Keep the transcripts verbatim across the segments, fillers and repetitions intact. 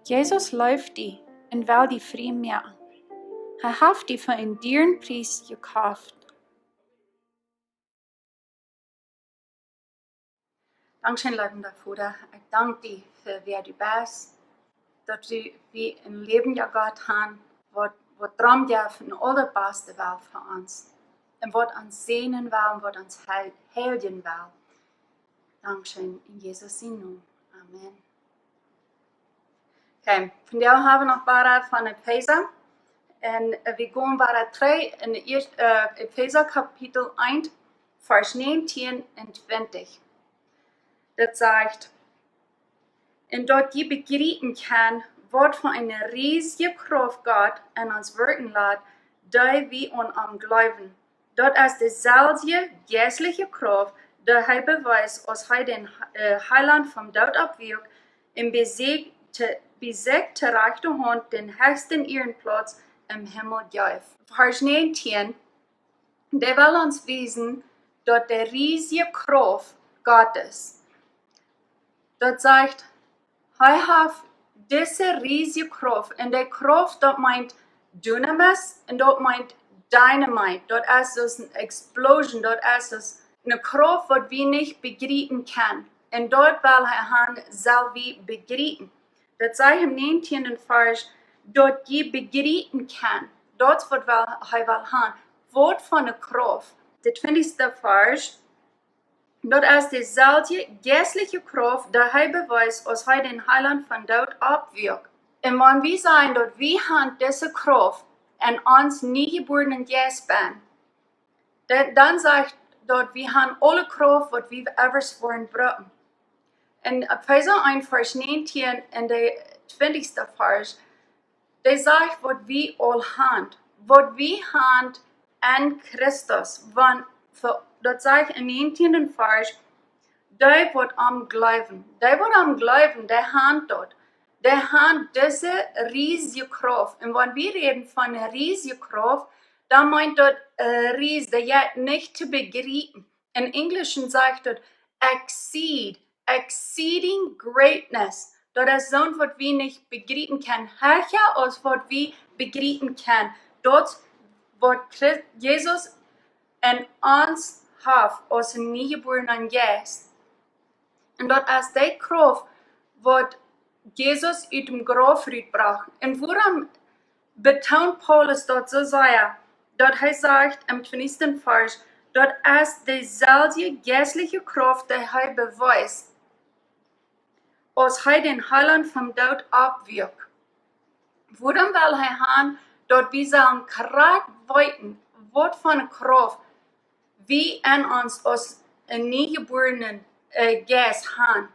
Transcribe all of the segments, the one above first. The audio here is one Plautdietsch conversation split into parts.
Jesus leeft die un well die frie moaken. Hee haft die fa een dieren Pries jekoft. Dankscheen, leewa Voda. Ekj dank die fa wäa du best, daut du, wie een läwendja Gott han, waut, waut droamt die fa daut aulabaste well fa ons. Un waut ons säajnen well, un waut ons heil-, heiljen well. Dankscheen en Jesus sienen Nomen. Amen. Okay, vondoag hab wie noch wada von Efeesa. Un, äh, wie gonen wada trigj en de ieeschte, äh, Efeesa Kapitel eent, Varsch näajentieen un twintich. Daut sajcht: "Un daut jie bejriepen kjennen, waut fa eene riesje Krauft Gott en ons wirkjen lat, dee wie aun am jleewen. Daut es deeselwje jeistliche Krauft, dee hee bewiest, aus hee dän, äh, Heilaunt vom Doot oppwakjt un bie sikj to, bie sikj to rajchte Haunt dän hechsten Ierenplauz em Himmel jeef." Varsch näajentieen, dee well ons wiesen, daut de riesje Krauft Gottes, daut sajcht, hee haft dise riesje Krauft. Un de Krauft, daut meent Dynamis un daut meent Dynamite. Daut es soo aus eene Explosion. Daut es soo aus eene Krauft, waut wie nich bejriepen kjennen. Un daut well hee han, sell wie bejriepen. Daut sajcht em näajentieenden Varsch, daut jie bejriepen kjennen. Daut es waut well, hee well han. Waut fa eene Krauft. De twintichste Varsch, daut es deeselwje jeistliche Krauft, dee hee bewiest, aus hee dän Heilaunt vom Doot oppwakjt. Un wan wie sajen, daut wie han dise Krauft en ons niejebuarnen Jeist bennen, dan, dan sajcht daut, wie han aule Krauft, waut wie ever woaren brucken. En Efeesa eent, Varsch näajentieen un de twintichste Varsch, dee sajcht, waut wie aul han, waut wie han en Christus. Wan, fa-, daut sajcht em näajentieenden Varsch, dee waut am jleewen. Dee waut am jleewen, dee han daut. Dee han dise riesje Krauft. Un wan wie räden von eene riesje Krauft, dan meent daut, äh, ries, daut jeit nich to bejriepen. Em Enjlischen sajcht daut exceed, exceeding greatness. Daut es soo waut wie nich bejriepen kjennen. Hecha aus waut wie bejriepen kjennen. Daut waut Chri-, Jesus en ons haft aus een niejebuarnen Jeist. Un daut es dee Krauft, waut Jesus ut däm Grauf rutbrocht. Un wuarom betoont Paulus daut soo sea, daut hee sajcht em twintichsten Varsch, daut es deeselwje jeistliche Krauft, dee hee bewiest, aus hee dän Heilaunt vom Doot oppwakjt. Wuarom well hee han, daut wie sellen krakjt weeten, waut fa eene Krauft wie en ons aus een niejebuarnen, äh, Jeist han?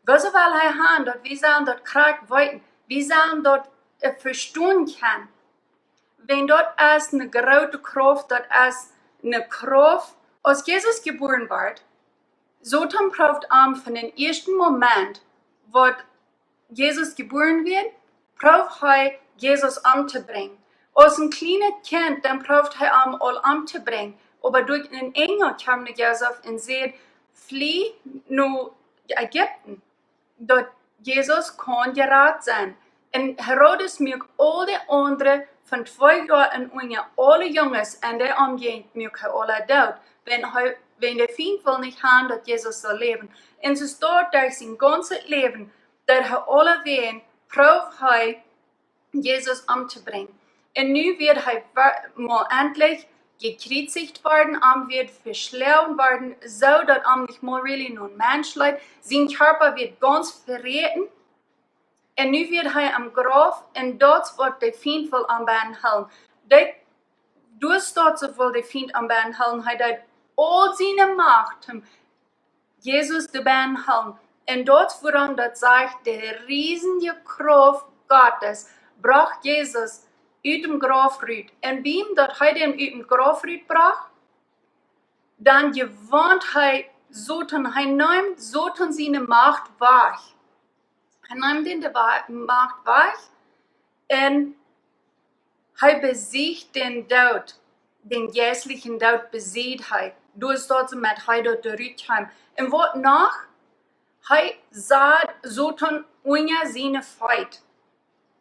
Wuarom well hee han, daut wie sellen daut krakjt weeten, wie sellen daut, äh, vestonen kjennen? Wan daut es eene groote Krauft, daut es eene Krauft. Aus Jesus jebuaren wort, Soton proowd am von dän ieeschten Moment, waut Jesus jebuaren wort, proowd hee Jesus omtobrinjen. Aus een kjlienet Kjint, dan proowd hee am aul omtobrinjen. Oba doa een Enjel kjeem no Josef un säd: "Flie no Ägipten, daut Jesus kaun jerat sennen." Un Herodes muak aul de aundre von twee Joa un unja, aule Junges en de Omjäajent, muak hee aule doot. Wan hee, wan de Fient wull nich han, daut Jesus sull läwen. Un soo steit daut sien gaunzet Läwen, daut hee aulawäajen proowd hee Jesus omtobrinjen. Un nu wort hee wa-, mau entlich jekjriezicht worden, am wort veschloagen worden, soo daut am nich mea really no een Mensch leet. Sien Kjarpa wort gaunz veräten. Un nu wort hee em Grauf, un daut es waut de Fient well am bennen hoolen. Dee, doa steit soo well de Fient am bennen hoolen. Hee deed aul siene Macht, om Jesus to bennen hoolen. Un daut es wuarom daut sajcht, de riesje Krauft Gottes brocht Jesus ut däm Grauf rut. Un biem daut hee dän ut däm Grauf rut brocht, dan jewonnen hee Soton, hee neem Soton siene Macht wajch. Hee neem dän de Wa-, Macht wajch un hee besieecht dän Doot, dän jeistlichen Doot besieecht hee. Doa steit soo met hee daut doa rut kjeem. Un waut noch? Hee sad Soton unja siene Feet.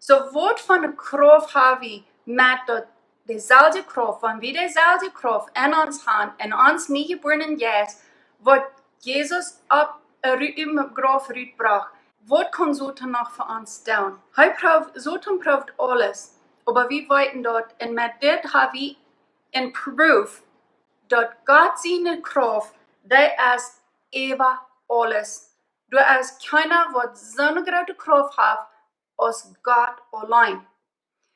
So waut fa eene Krauft ha wie met daut, deeselwje Krauft, wan wie deeselwje Krauft en ons han, en ons niejebuarnen Jeist, waut Jesus opp, äh, ru-, em Grauf rutbrocht, waut kaun Soton noch fa ons doonen? Hee prooft, Soton prooft aules, oba wie weeten daut, un met dit ha wie een Proof, daut Gott siene Krauft, dee es äwa aules. Doa es kjeena, waut soone groote Krauft haft aus Gott auleen.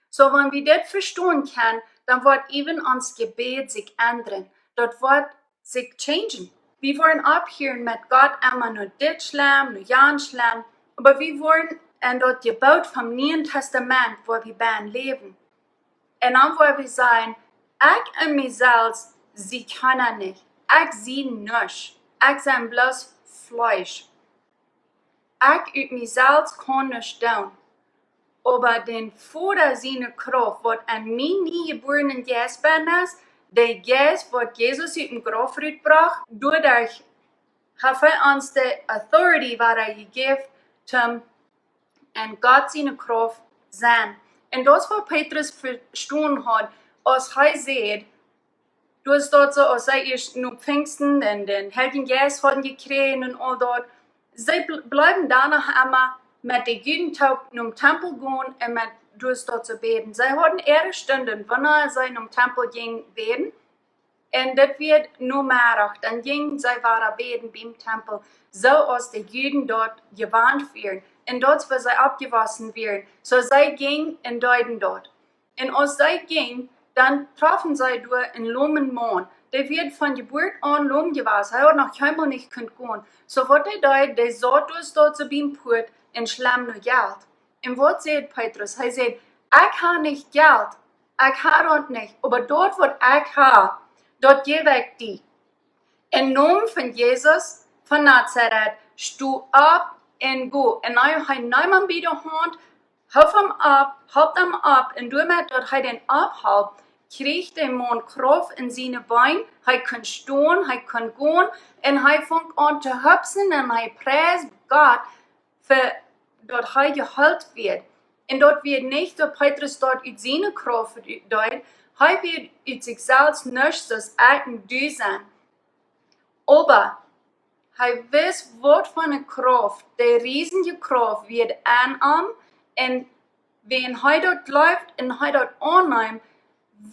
So, wan wie dit vestonen kjennen, dan woat even ons Jebäd sikj endren. Daut woat sikj changen. Wie woaren opphieren met Gott emma no dit schlemm, no jan schlemm. Oba wie woaren en daut Jeboot vom Nieen Tastament, wua wie bennen läwen. Un dan woa wie sajen, ekj en mie selfst sie kjeena nich. Ekj sie nuscht. Ekj sie bloos Fleesch. Ekj ut mie selfst kaun nuscht doonen. Oba dän Voda siene Krauft, waut en mie niejebuarnen Jeist bennen es, de Jeist, waut Jesus ut dem Grauf rutbrocht, doaderch haft hee ons de authority, waut hee jejäft, toom en Gott siene Krauft sennen. Un daut es waut Petrus vestonen haud, aus hee säd, doa es daut soo, aus see ieescht no Pinjsten un dän Heiljen Jeist hauden jekjräajen un aul daut. See bl-, bleewen doano emma met de Juden toop nom Tempel gonen un met, doa es daut soo bäden. See hauden äare Stunden, wanea see nom Tempel jinjen bäden. Un dit wia Nomeddach, dan jinjen see wada bäden biem Tempel, soo aus de Juden daut jewant wieren. Un daut es wua see oppjewossen wieren. So see jinjen un deeden daut. Un aus see jinjen, dan troffen see doa een lomen Maun. Dee wia von Jeburt aun lom jewast. Hee haud noch kjeenmol nich kunt gonen. So waut hee deed, dee saut doa soo biem Puat un schlemm no Jelt. Un waut säd Petrus? Hee säd, ekj ha nich Jelt. Ekj ha daut nich. Oba daut waut ekj ha, daut jäw ekj die. Em Nomen von Jesus von Nazaret, sto opp un go. Un hee, hee neem am bie de Haunt, hoof am opp, halpt am opp, un doamet daut hee dän opphalpt, kjrieech de Maun Krauft en siene Been, hee kunn stonen, hee kunn gonen, un hee funk aun to hupsen un hee priesd Gott fa daut hee jeheelt wia. Un daut wia nich daut Petrus daut ut siene Krauft deed, hee wia ut sikj selfst nuscht aus ekj un du sent. Oba hee wist waut fa eene Krauft, de riesenje Krauft wia en am, un wan hee daut jleeft un hee daut aunnemt,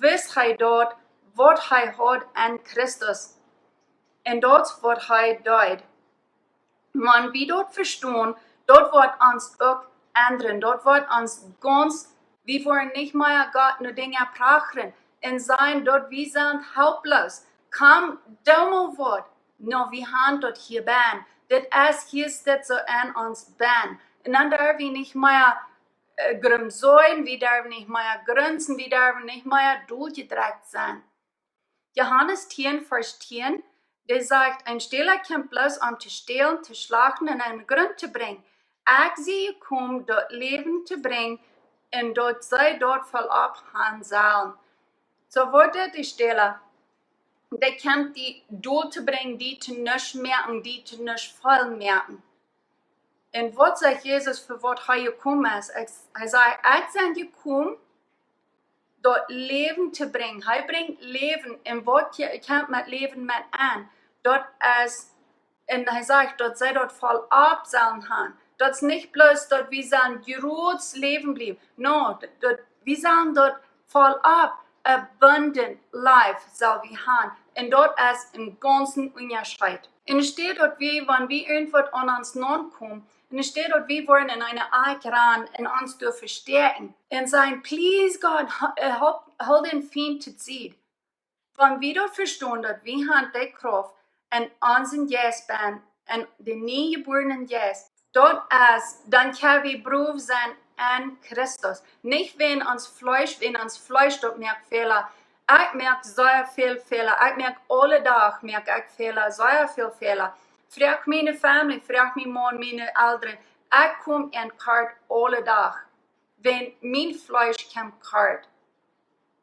wist hee daut, waut hee haud en Christus. Un daut es waut hee deed. Wan wie daut vestonen, daut woat ons uk endren, daut woat ons gaunz, wie woaren nich mea Gott no Dinja prachren un sajen daut wie sent helplos. Komm, doo mie waut. No, wie han daut hia bennen. Dit es, hia es dit soo en ons bennen. Un dan derw wie nich mea, äh, grumsauen, wie derwen nich mea grunzen, wie derwen nich mea dol jedrekjt sennen. Johanes tieen, Varsch tieen, dee sajcht, een Stäla kjemt bloos om to stälen, to schlachten un om Grunt to brinjen. Ekj sie jekomen daut Läwen to brinjen un daut see daut voll opp han sellen. So woat dit de Stäla, dee kjemt die dol to brinjen, die to nuscht moaken, die to nuscht voll moaken. Un waut sajcht Jesus fa waut hee jekomen es? Hee, hee säd, ekj sie jekomen daut Läwen to brinjen. Hee brinjt Läwen. Un waut je-, kjemt met Läwen met aun? Daut es, un hee sajcht daut see daut voll opp sellen han. Daut es nich bloos daut wie sellen jrods läwen bliewen. No, daut, daut, wie sellen daut voll opp, abundant life sell wie han. Un daut es een gaunzen Unjascheet. Enne Städ daut wie, wan wie irjentwaut aun ons naunkomen, enne Städ daut wie woaren en eene Akj rannen un ons doa vestäakjen un sajen, please God, ha-, äh, help, hool dän Fient to Sied. Wan wie daut vestonen, daut wie han de Krauft en onsen Jeist bennen, en dän niejebuarnen Jeist, daut es, dan kjenn wie brow sennen en Christus. Nich wäajen ons Fleesch, wäajen ons Fleesch daut moakt Fäla. Ekj moak sea väl Fäla. Ekj moak aule Dach, moak ekj Fäla, sea väl Fäla. Froag miene Family, froag mien Maun, miene Elren. Ekj kom en kort aule Dach. Wäajen mien Fleesch kjemt kort.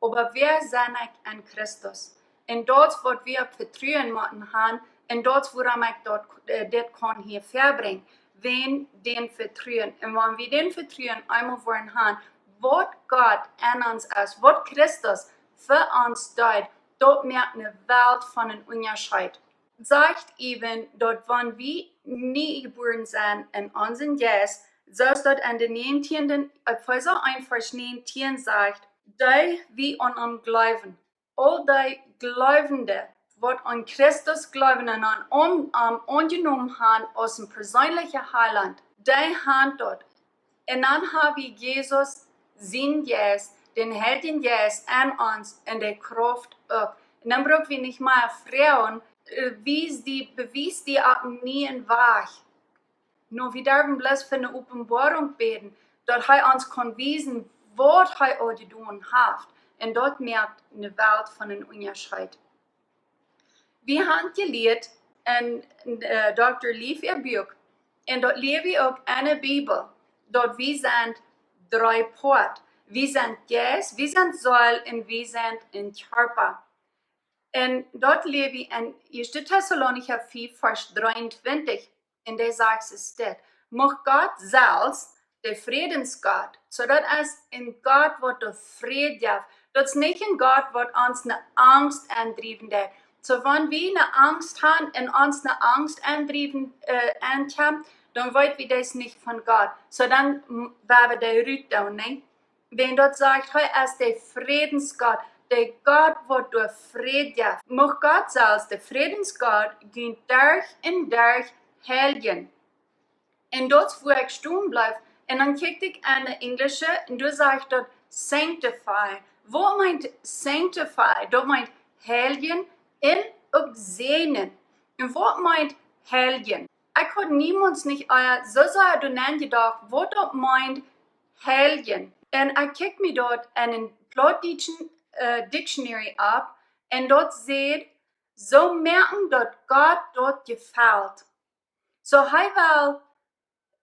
Oba wäa sie ekj en Christus? Un daut es waut wie opp Vetruen motten han, un daut es wuarom ekj daut, äh, dit kaun hia väabrinjen. wan wie dän vetruen. Un wan wie dän Vetruen eemol woaren han, waut Gott aun ons es, waut Christus fa ons deed, daut moakt eene Welt von een Unjascheet. Sajcht äwen, daut wan wie nie jebuaren sent en onsen Jeist, soo aus daut en de negentieende, Efeesa eent Varsch negentien sajcht, dee wie aun am jleewen. Aul dee Jleewende, waut aun Christus jleewen un aun, aun, aunjenomen han aus een perseenlicha Heilaunt, dee han daut. Un dan ha wie Jesus sien Jeist, dän Heiljen Jeist aun ons un de Krauft uk. Un dan bruck wie nich mea froagen, äh, wies die, bewies die opp een nieen Wajch. Nu, wie derwen bloos fa eene Openboarunk bäden, daut hee ons kaun wiesen, waut hee aul jedonen haft. Un daut moakt eene Welt von een Unjascheet. Wie han jelieet en, äh, Dokta Leaf äa Buak, un daut lia wie uk en de Bibel, daut wie sent dree Poat. Wie sent Jeist, wie sent Seel un wie sent een Kjarpa. Un daut lia wie en Ieeschte Tessalonicha fief, Varsch dreeuntwintich. Un dee sajcht es dit: Mucht Gott selfst, de Frädensgott, soo daut es een Gott, waut de Fräd jeft. Daut es nich een Gott, waut ons eene Angst aundriewen deit. Soo, wan wie eene Angst han un ons eene Angst aundriewen, äh, aunkjemt, dan weet wie, daut es nich von Gott. Soo, dan, mm, woa wie dee rut doonen, nä? Wan daut sajcht, hee es de Frädensgott, de Gott, waut de Fräd jeft. Mucht Gott selfst, de Frädensgott, junt derch un derch heiljen. Un daut es, wua ekj stonen bleef. Un dan kjikj ekj en de Enjlische, un doa sajcht daut sanctify. Waut meent sanctify? Daut meent heiljen un uk säajnen. Un waut meent heiljen? Ekj haud niemols nich, äh, soo sea doaraun jedocht, waut daut meent heiljen. Un ekj kjikj mie daut en een plautdietschen, äh, dictionary opp, un daut sajcht, soo moaken, daut Gott daut jefelt. Soo hee well,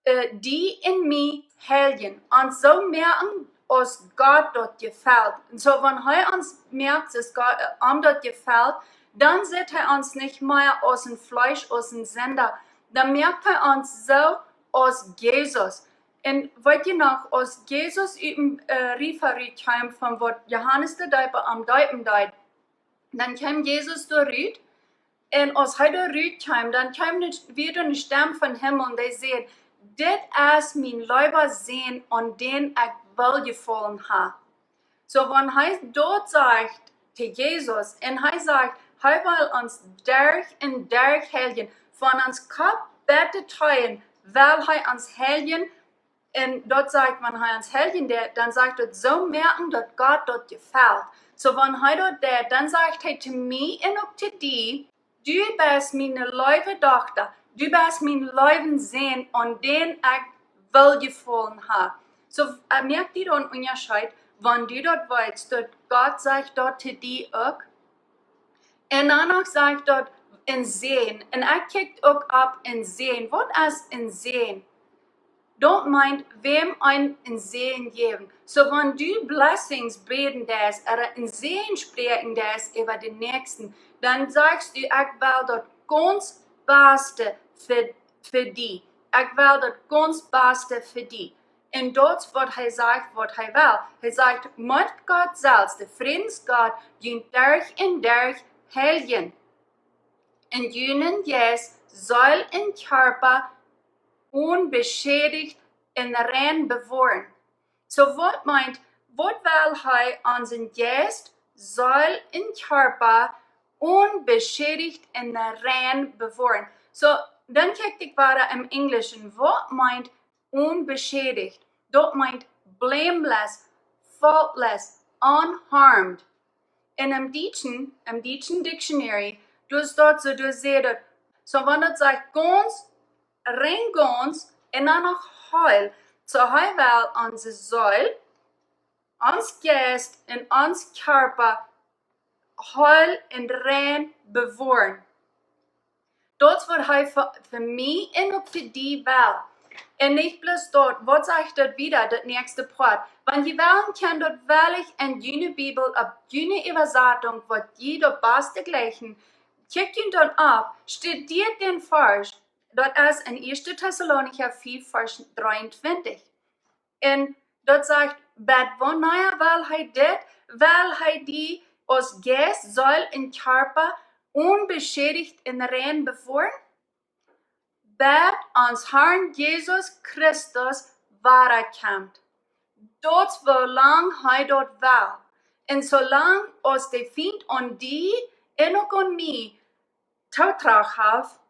äh, die un mie heiljen. Un soo moaken, aus Gott daut jefelt. Un soo, wan hee ons moakt, aus Gott, äh, am daut jefelt, dan sitt hee ons nich mea aus een Fleesch, aus een Sinda. Dan moakt hee ons soo aus Jesus. Un weet jie noch, aus Jesus ut dän, äh, Riefa rut kjeem, von waut Johanes de Deepa am deepen deed, dan kjeem Jesus doa rut. Un aus hee doa rut kjeem, dan kjeem ne, wia doa ne Stemm vom Himmel un dee säd: "Dit es mien leewa Sän, aun dän ekj Welljefollen ha." Soo, wan hee daut sajcht to Jesus un hee sajcht, hee well ons derch un derch heiljen, von ons Kopp bat de Tee well hee ons heiljen, un daut sajcht, wan hee ons heiljen deit, dan sajcht daut soo moaken, daut Gott daut jefelt. Soo, wan hee daut deit, dan sajcht hee to mie un uk to die: "Du best miene leewe Dochta, du best mien leewa Sän, aun dän ekj Welljefollen ha." Soo, äh, moakt die daut een Unjascheet, wan du daut weetst, daut Gott sajcht daut to die uk? Un dan uk sajcht daut een Sän. Un ekj kjikj uk opp een Sän. Waut es een Sän? Daut meent, wäm een, een Sän jäwen. Soo, wan du blessings bäden deist, ooda een Sän spräakjen deist äwa dän Näakjsten, dan sajchst du: "Ekj well daut gaunz baste fa, fa die. Ekj well daut gaunz baste fa die." Un daut es waut hee sajcht, waut hee well. Hee sajcht: "Mucht Gott selfst, de Frädensgott, junt derch un derch heiljen. Un junen Jeist, Seel un Kjarpa onbeschädicht un rein bewoaren." Soo, waut meent, waut well hee onsen Jeist, Seel un Kjarpa onbeschädicht un rein bewoaren? Soo, dan kjikj ekj wada em Enjlischen, waut meent onbeschädicht? Daut meent blameless, faultless, unharmed. Un em Dietschen, em Dietschen Dictionary, doa steit soo, doa sajcht et, soo wan daut sajcht gaunz, rein gaunz, un dan noch heil. Soo hee well onse Seel, ons Jeist un ons Kjarpa heil un rein bewoaren. Daut es waut hee fa, fa mie un uk fa die well. Un nich bloos daut, waut sajcht daut wieda, daut näakjste Poat? Wan jie wellen, kjenn daut wellich en june Bibel, opp june Äwasatunk, waut jie daut baste jlikjen, kjikj junt dan opp, studieet dän Varsch, Daut es en 1. Thessalonicha 5, Varsch 23. Un daut sajcht: Bat wanea well hee dit? Well hee die aus Jeist, Seel un Kjarpa onbeschädicht un rein bewoaren, bat ons Herrn Jesus Christus wada kjemt. Daut es woo lang hee daut well. Un soo lang aus de Fient aun die un uk aun mie Tootrach haft,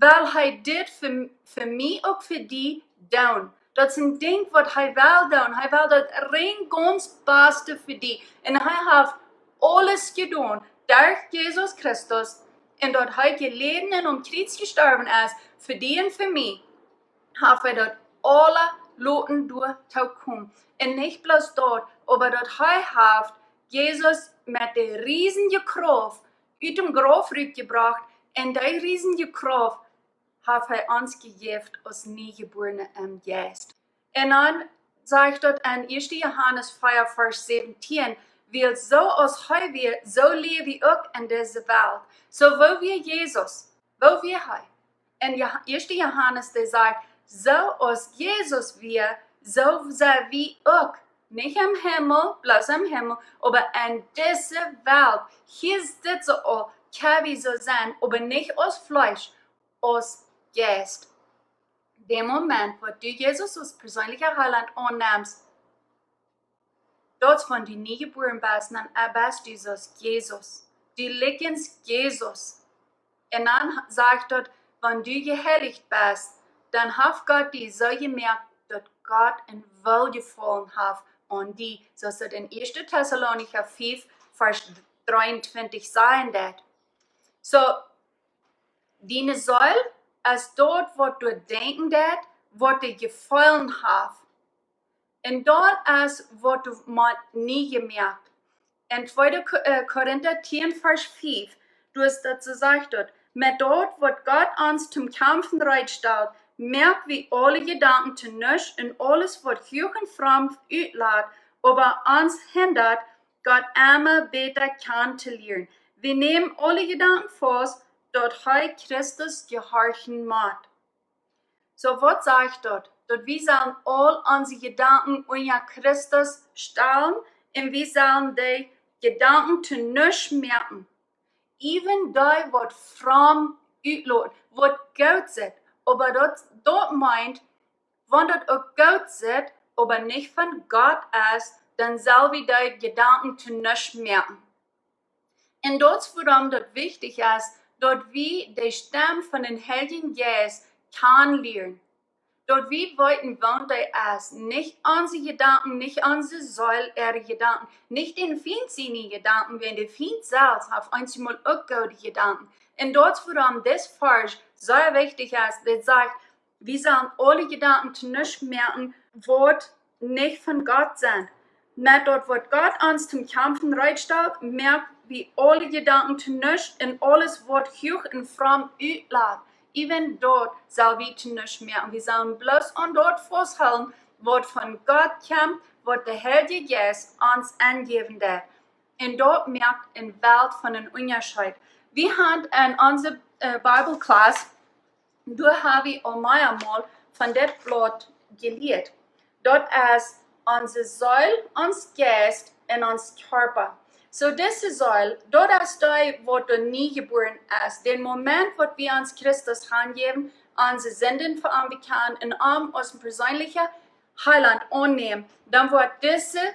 well hee dit fa, fa mie uk fa die doonen. Daut es een Dinkj waut hee well doonen. Hee well daut rein gaunz baste fa die. Un hee haft aules jedonen derch Jesus Christus. Un daut hee jeläden un aum Kjriez jestorwen es fa die un fa mie, haft hee daut aula loten doa tookomen. Un nich bloos daut, oba daut hee haft Jesus met de riesenje Krauft ut däm Grauf rutjebrocht, un dee riesenje Krauft haft hee ons jejäft aus Niejebuarne em Jeist. Un dan sajcht daut en 1. Johanes 4, Varsch 17: Wiels soo aus hee wia, soo läw wie uk en dise Welt. Soo, woo wia Jesus? Woo wia hee? En Jo-, 1. Johanes, dee sajcht: Soo aus Jesus wia, soo sent wie uk. Nich em Himmel, bloos em Himmel, oba en dise Welt. Hia es dit soo aul, kjenn wie soo sennen, oba nich aus Fleesch, aus Jeist. Dän Moment, waut du Jesus aus perseenlicha Heilaunt aunnemst, daut es wan du niejebuaren best, dan, äh, best du soo aus Jesus. Du likjnst Jesus. Un dan sajcht daut, wan du jeheilicht best, dan haft Gott die soo jemoakt, daut Gott een Woljefaulen haft aun die. Soo aus daut en 1. Thessalonicha 5, Varsch 23 sajen deit. Soo, diene Seel es daut, waut du denkjen deist, waut du jefeelt hast. Un daut es, waut du motst nie jemoakt. En 2. Ko-, äh, Korinta 10, Varsch 5, doa es daut soo sajcht daut: Met daut, waut Gott ons toom Kjamfen reed stalt, moak wie aule Jedanken to nuscht un aules, waut huach un fromm utlat, oba ons hindat, Gott emma bäta kjanen to lieren. Wie nämen aule Jedanken faust, daut hee Christus jehorchen mott. Soo, waut sajcht daut? Daut wie sellen aul onse Jedanken unja Christus stalen un wie sellen dee Jedanken to nuscht moaken. Even dee, waut fromm utloten, waut goot sent, oba daut, daut meent, wan daut uk goot sent, oba nich von Gott es, dan sell wie dee Jedanken to nuscht moaken. Un daut es wuarom daut wichtich es, daut wie de Stemm von dän Heiljen Jeist kjanen lieren. Daut wie weeten, waut dee es. Nich onse Jedanken, nich onse Seel äare Jedanken, nich dän Fient siene Jedanken, wiels de Fient selfst haft eenjemol uk goode Jedanken. Un daut es wuarom dis Varsch soo wichtich es. Dit sajcht, wie sellen aule Jedanken to nuscht moaken, waut nich von Gott sent. Met daut, waut Gott ons toom Kjamfen reed stalt, moak wie aule Jedanken to nuscht un aules, waut huach un fromm utlat. Even daut sell wie to nuscht moaken. Wie sellen bloos aun daut fausthoolen, waut von Gott kjemt, waut de Heilje Jeist ons aunjäwen deit. Un daut moakt eene Welt von een Unjascheet. Wie haben en onse, äh, Bibelklass, doa hab wie aul meamol von dit Blaut jelieet. Daut es onse Seel, ons Jeist un ons Kjarpa. Soo, dise Seel, daut es dee, waut doa nie jebuaren es. Dän Moment, waut wie ons Christus hanjäwen, onse Sinden fa am bekjanen un am aus een perseenlicha Heilaunt aunnämen, dan woat dise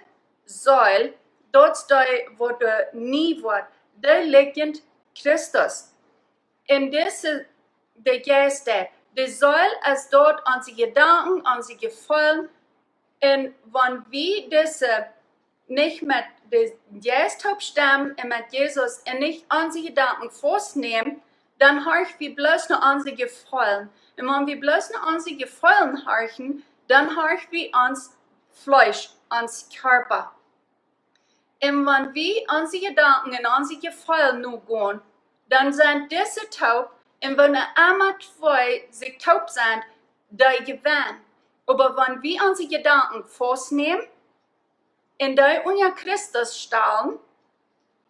Seel, daut es dee, waut doa nie woat, dee likjent Christus. Un dise, de Jeist deit. De Seel es daut onse Jedanken, onse Jefeelen. Un wan wie dise nich met de Jeist toop stemmen un met Jesus un nich onse Jedanken faustnämen, dan horch wie bloos no onse Jefeelen. Un wan wie bloos no onse Jefeelen horchen, dan horch wie ons Fleesch, ons Kjarpa. Un wan wie onse Jedanken un onse Jefeelen nogonen, dan sent dise toop, un wan emma twee sikj toop sent, dee jewennen. Oba wan wie onse Jedanken faustnämen un dee unja Christus stalen,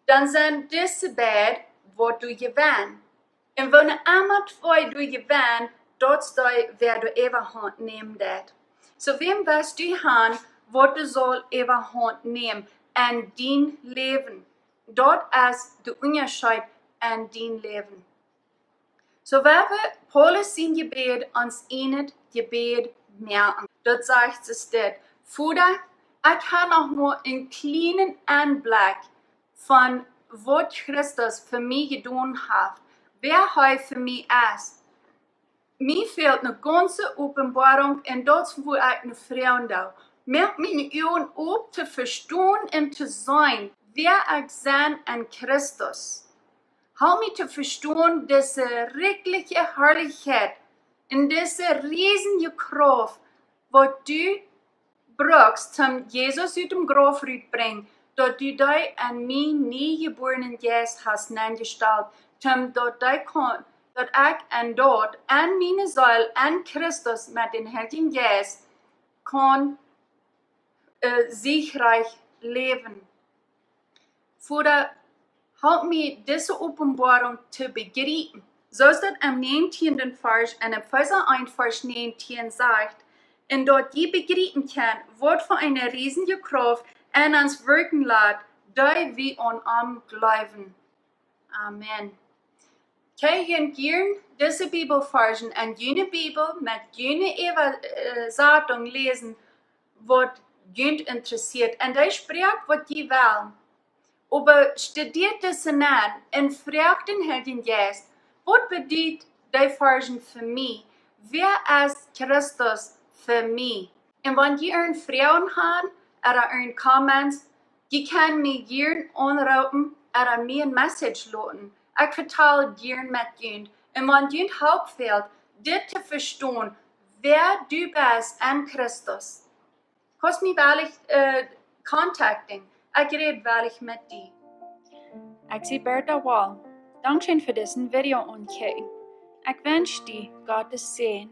dan sent dise beid, waut doa jewennen. Un wan emma twee doa jewennen, daut es dee, wäa de Äwahaunt nämen deit. Soo, wäm west du han, waut doa saul Äwahaunt nämen en dien Läwen? Daut es de Unjascheet en dien Läwen. Soo, wan wie Paulus sien Jebäd ons ieejnet Jebäd moaken, daut sajcht soo dit: Voda, ekj hab noch mau een kjlienen Enblikj von waut Christus fa mie jedonen haft, wäa hee fa mie es. Mie fält ne gaunze Openboarunk un daut es, wua ekj no froagen doo. Moak miene Uagen op to vestonen un to seenen, wäa ekj sie en Christus. Halp mie to vestonen dise rikjliche Harlichkjeit un dise riesje Krauft, waut du brukst, om Jesus ut däm Grauf rutbrinjen, daut du dee en mienen niejebuarnen Jeist hast nenjestalt, om daut dee kaun, daut ekj en daut, en miene Seel, en Christus met dän Heiljen Jeist, kaun, äh, siegreich läwen. Voda, halp mie dise Openboarunk to bejriepen. Soo aus daut em näajentieenden Varsch un Efeesa eent Varsch näajentieen sajcht, un daut jie bejriepen kjennen, waut fa eene riesje Krauft en ons wirkjen lat, dee wie aun am jleewen. Amen. Kjenn jie jiern dise Bibelvarschen en june Bibel met june Äwa-, äh, Satung läsen, waut junt interessieet. Un dee Sproak, waut jie wellen. Oba studieet dise nenn un froagt dän Heiljen Jeist: Waut bediet dee Varschen fa mie? Wäa es Christus fa mie? Un wan jie irjent Froagen han, ooda irjent Comments, jie kjennen mie jiern aunroopen ooda mie een Message loten. Ekj vetal jiern met junt. Un wan junt Help fält, dit to vestonen, wäa du best en Christus, kaust mie wellich, äh, contacten. Ekj räd wellich met die. Ekj sie Bertha Wall. Dankscheen fa disen Video aunkjikjen. Ekj wensch die Gottes Säajen.